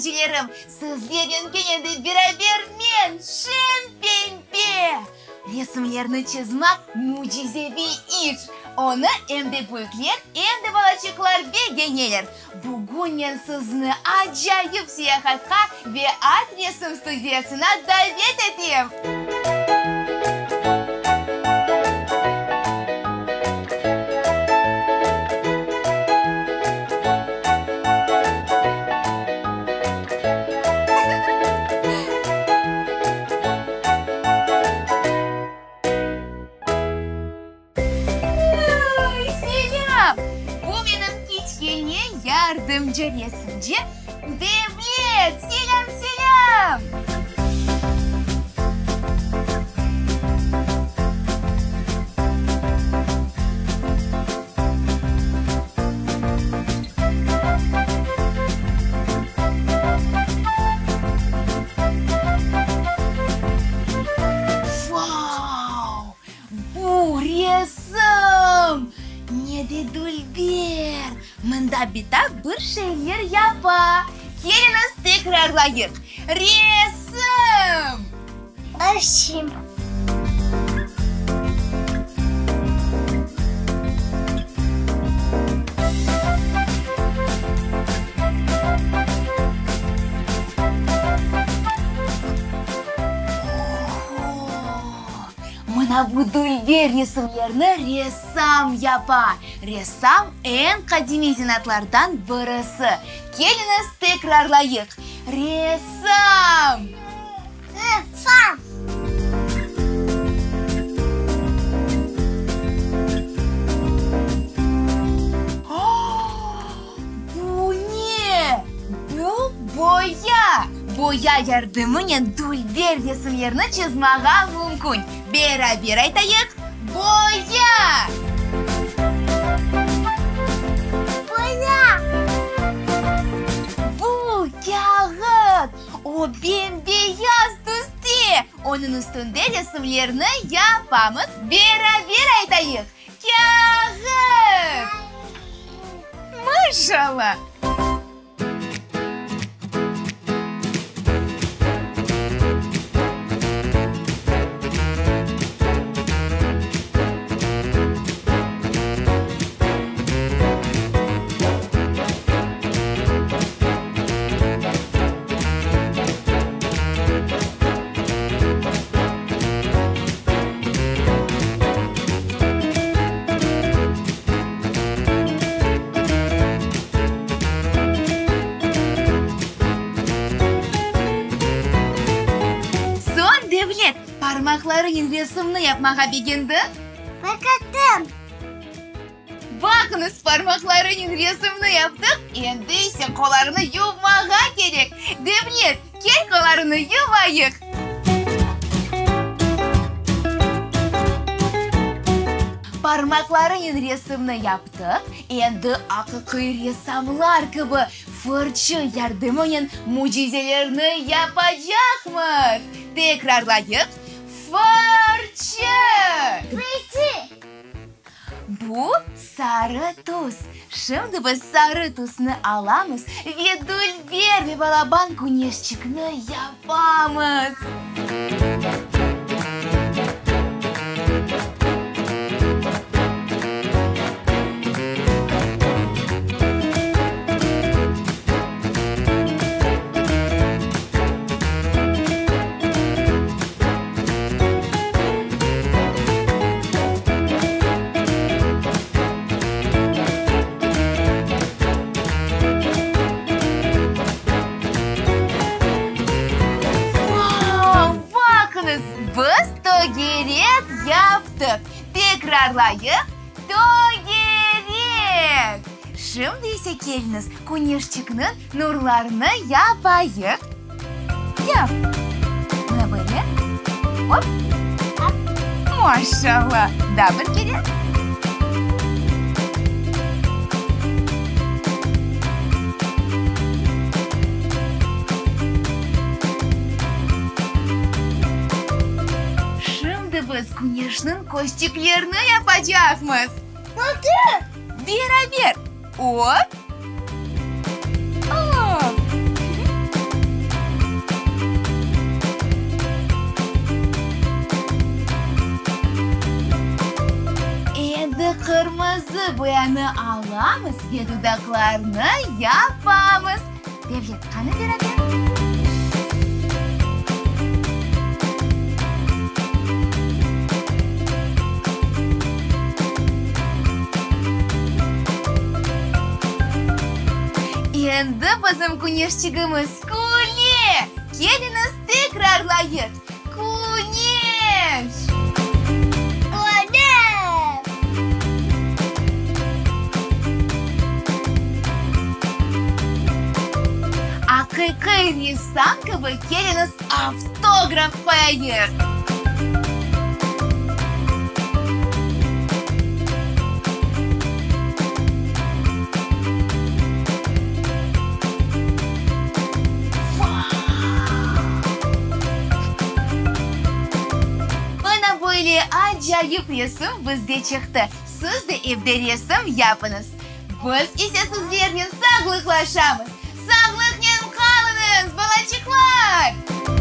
seyircilerim! Sizlernen kene de beraber men, Şen Pembe! Resimlerni çızmaq mücizeviy iş. Onı em de büyükler, em de balaçıqlar begeneler. Bugün men sizni acayip seyahatqa ve art resim studiyasına davet etem! Selâm! Bu menim kiçkene yardımcı resimci Devlet! Selâm, selâm! Vau! Bu resim! Ne de dülber! Mında bita bir şeyler yapa. Keliñiz, tekrarlayıq. Resim! Resim. Oho! Mına bu dülber resimlerni ressam yapa. Ressam eñ qadimiy zenaatlardan birisi. Keliñiz, tekrarlayıq. Ressam! Ressam! Bu ne? Bu boya! Boya yardımınen dülber resimlerni çızmağa mümkün. Beraber aytayıq, boya! Boya! Bu kâğıt! O bem-beyaz tüste. Onıñ üstünde resimlerni yapamız. Beraber aytayıq, kâğıt! Maşallah! Soñ Devlet, parmaqlarınen resimni yapmağa begendi. Begendim. Baqıñız, parmaqlarınen resimni yaptıq, endi ise qollarını yuvmağa kerek. Devlet, kel qollarını yuvayıq. Parmaqlarınen resimni yaptıq, endi aqiqiy ressamlar kibi fırçı yardımınen mücizelerni yapacaqmız. Tekrarlayıq, fırçı! Fırçı! Bu sarı tüs. Şimdi biz sarı tüsni alamız ve dülber ve balaban küneşçikni yapamız. Vau, baqıñız, biz tögerek yaptıq! Tekrarlayıq, tögerek! Şimdi ise keliñiz, küneşçikniñ Nurlarnı yapayıq. Yap. Mına böyle. Op. Maşallah. Daa bir kere. Şimdi biz küneşniñ közçiklerini yapacaqmız. Nasıl? Beraber. Op! Op! Boyanı alamız ve dudaqlarnı yapamız. Devlet, qani beraber? Endi bizim küneşçigimiz küle! Keliñiz, tekrarlayıq! Küneş! Küneş! Aqiqiy ressam kibi keliñiz avtograf qoyayıq! Mına böyle acayip resim bizde çıqtı. Siz de evde resim yapıñız. Biz ise sizlernen sağlıqlaşamız. Sağlıqnen qalıñız, balaçıqlar!